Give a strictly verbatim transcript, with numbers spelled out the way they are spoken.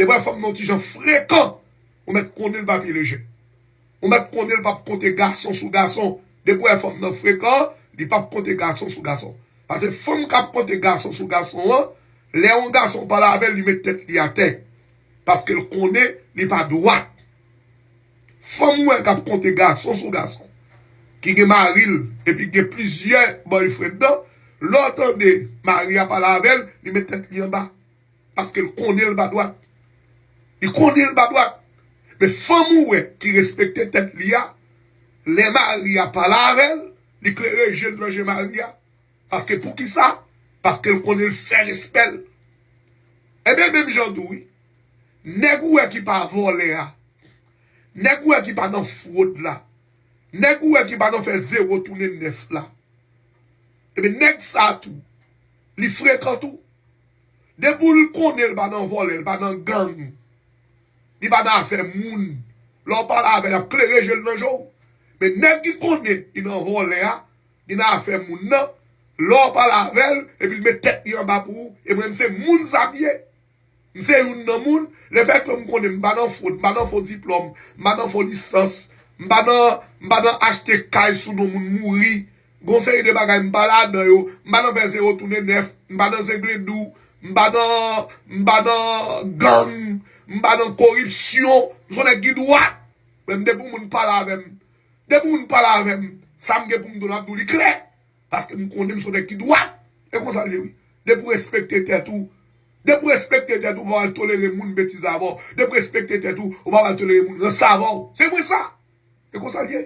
Depi w wè fanm nan yon ti jan frekan, ou mèt konnen l pa pye lejè. Ou mèt konnen l p ap konte gason sou gason. Depi w wè fanm nan frekan, li p ap konte gason sou gason. Paske fanm k ap konte gason sou gason an, lè yon gason pale avè l, li met tèt li atè. Paske l konnen li pa dwat. Fanm ou wè k ap konte gason sou gason, ki gen mari l, epi gen plizyè boyfriend nan, lè w tande mari a pale avè l, li met tèt li anba. Paske l konnen l pa dwat. Li konnen l pa dwat. Men fanm ou wè ki respekte tèt li a, lè mari a pale avè l, li klere je l nan je mari a. Paske poukisa? Paske l konnen l fè respè l. Ebyen, menm jan tou, wi. Nèg ou wè ki pa vòlè a, nèg ou wè ki pa nan fwod la, nèg ou wè ki pa nan fè zewo tounen nèf la, ebyen, nèg sa tou, li frekan tou. Depi w konnen l pa nan vòlè, l pa nan gang, li pa nan afè moun, lè w pale avè l, l ap klere je l nan je w. Men nèg ki konnen li nan vòlè a, li nan afè moun nan, lè w pale avè l, epi l met tèt li anba pou ou, e mwen, m se moun sa m ye. M se youn nan moun, lefètke m konnen m pa nan fwod, m pa nan fo diplòm, m pa nan fo lisans, m pa nan, m pa nan achte kay sou non moun mouri, gon seri de bagay m pa ladan yo, m pa nan fè zewo tounen nèf, m pa nan zenglendou, m pa nan, m pa nan gang, m pa nan koripsyon, m se yon nèg ki dwat. Men depi yon moun pale avè m, depi yon moun pale avè m, sa m gen pou m di w, m ap di w li klè. Paske m konnen m se yon nèg ki dwat. E konsa l ye, wi. Depi w respekte tèt ou, depi w respekte tèt ou, ou pa pral tolere moun betize avè w. Depi w respekte tèt ou, ou pa pral tolere moun ranse avè w. Se vre sa. E konsa l ye.